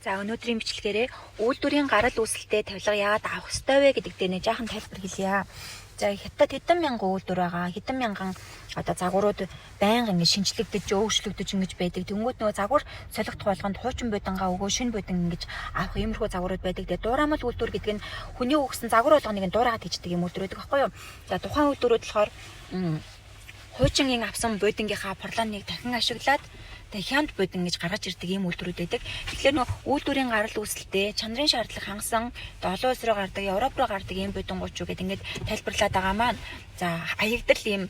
За, өнөөдрийн бичлэгээрээ үйлдвэрийн гарал үүсэлтэй тавилга яагаад авах ёстой вэ гэдэг дээр нэг жаахан тайлбар хэлье. За, Хятад хэдэн мянган үйлдвэр байгаа. Хэдэн мянган одоо загварууд байнга ингэ шинжлэгдэж, өөрчлөгдөж ингэж байдаг. Тэнгүүд нөгөө загвар солигдох болгонд хуучин будангаа өгөө шинэ будан ингэж авах иймэрхүү загварууд байдаг. Тэгээ дуураамал үйлдвэр гэдэг нь хүний өгсөн загвар болгоныг нь дуурайгаад хийждэг юм үйлдвэр байдаг байхгүй юу? За, тухайн үйлдвэрүүд болохоор хуучингийн авсан будингийнхаа порлоныг дахин ашиглаад тэгээ хямд будин гэж гаргаж ирдэг ийм үйлдвэрүүд байдаг. Тэгэхээр нөгөө үйлдвэрийн гарал үүсэлтэй чанарын шаардлага хангасан, олон улс руу гардаг, Европ руу гардаг ийм будингууд ч гэдэг ингээд тайлбарлаад байгаа маань. За, хаягдал ийм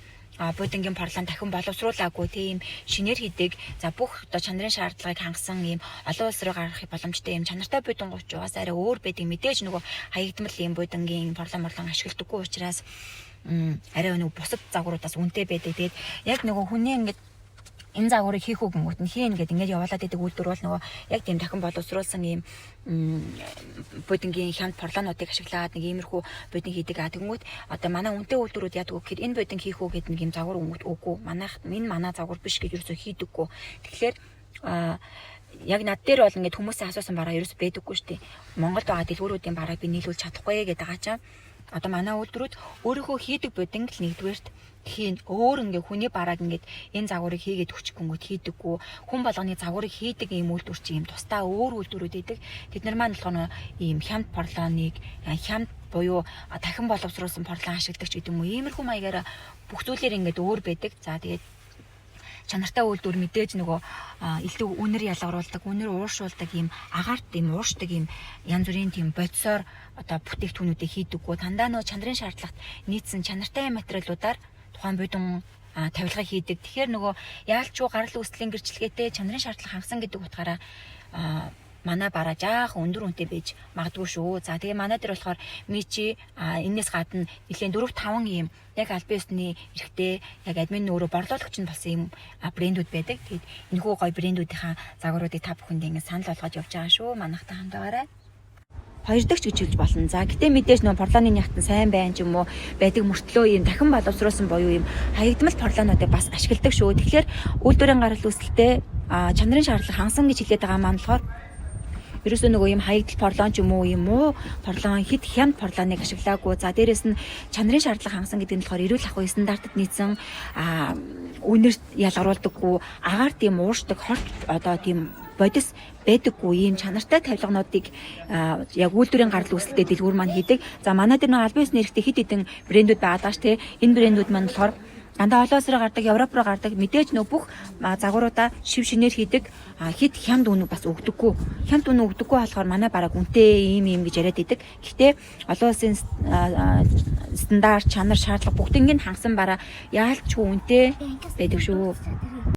будингийн порлон дахин боловсруулаагүй, тийм шинээр хийдэг. За, бүх одоо чанарын шаардлагыг хангасан ийм олон улс руу гаргах боломжтой ийм чанартай будингууд ч угаасаа арай өөр байдаг. Мэдээж нөгөө хаягдмал ийм будингийн порлон морлон ашигладаггүй учраас арай нөгөө бусад загваруудаас үнэтэй байдаг. Тэгээд яг нөгөө хүний ингээд энэ загварыг хийх үү гингүүт нь хийн гэд ингээд явуулаад идэг үйлдвэр бол нөгөө яг тийм дахин боловсруулсан ийм будингийн хямд порлонуудыг ашиглаад нэг иймэрхүү будин хийдэг. А тэгэнгүүт одоо манай үнэтэй үйлдвэрүүд яадаг вэ гэхээр энэ будин хийх үү гэд нэг ийм загвар өнгөт үгүй. Манайх энэ манай загвар биш гэж юусоо хийдэггүй. Тэгэхээр яг над дээр бол ингээд хүмүүсийн асуусан бараа ерөөс байдаггүй шүү дээ. Монголд байгаа дэлгүүрүүдийн барааг би нийлүүлж чадахгүй гэдэг байгаа чам. Одоо манай үйлдвэрүүд өөрийнхөө хийдэг будинг л нэгдүгээрт хийн, өөр ингээ хүний барааг ингээд энэ загварыг хийгээд өгчихгүнгүүт хийдэггүй. Хүн болгоны загварыг хийдэг ийм үйлдвэр чи ийм тусдаа өөр үйлдвэрүүд идэг. Тэд нар маань болохоор ийм хямд порлоныг, хямд буюу дахин боловсруулсан порлон ашигладаг ч гэдэг юм уу, иймэрхүү маягаар бүх зүйлээр ингээд өөр байдаг. За, тэгээд чанартай үйлдвэр мэдээж нөгөө илүү үнэр ялгаруулдаг, үнэр ууршуулдаг, ийм агаарт ийм ууршдаг ийм янз бүрийн тийм бодисоор одоо бүтээгдэхүүнүүдийг хийдэггүй. Дандаа нөгөө чанарын шаардлагат нийцсэн чанартай материалуудаар тухайн будин тавилгыг хийдэг. Тэгэхээр нөгөө яалчгүй гарал үүслийн гэрчлэгээтэй, чанарын шаардлага хангасан гэдэг утгаараа манай бараа жаахан өндөр үнэтэй байж магадгүй шүү. За, тэгээ манай дээр болохоор Мичи энэс гадна нэлээд 4 5 ийм яг албан ёсны эрхтэй, яг админ өөрөө борлуулагч нь болсон ийм брэндүүд байдаг. Тэгээд энэхүү гоё брэндүүдийнхаа загваруудыг та бүхэнд ингэ санал болгож явж байгаа шүү. Манайхтай хамт байгаарай. Хоёр дахь ч гэж хэлж болно. За, гэтээ мэдээж нөө порлооны нягт нь сайн байна ч юм уу байдаг мөртлөө ийм дахин боловсруулсан буюу ийм хаягдмал порлоонуудыг бас ашигладаг шүү. Тэгэхээр үйлдвэрийн гарал үүсэлтэй, чанарын шаардлага хангасан гэж хэлээд байгаа маань болохоор ерөөсөө нөгөө ийм хаягдал порлон ч юм уу, ийм муу порлон, хит хямд порлоныг ашиглаагүй. За, дээрэс нь чанарын шаардлага хангасан гэдэг нь болохоор эрүүл ахуйн стандартад нийцсэн, үнэр ялгаруулдаггүй, агаар тийм ууршдаг хорт одоо тийм бодис байдаггүй ийм чанартай тавилгануудыг яг үйлдвэрийн гарал үүсэлтэй дэлгүүр маань хийдэг. За, манай дээр нэг албан ёсны эрхтэй хэд хэдэн брэндүүд байгаа даа ш, тэ. Энэ брэндүүд маань болохоор дандаа олон улс руу гардаг, Европ руу гардаг. Мэдээж нөө бүх загваруудаа шив шинээр хийдэг. Хит хямд үнэ бас өгдөггүй. Хямд үнэ өгдөггүй болохоор манай бараг үнэтэй ийм ийм гэж яриад идэг. Гэхдээ олон улсын стандарт, чанар, шаардлага бүгднийг хангасан бараа яалчгүй үнэтэй байдаг шүү.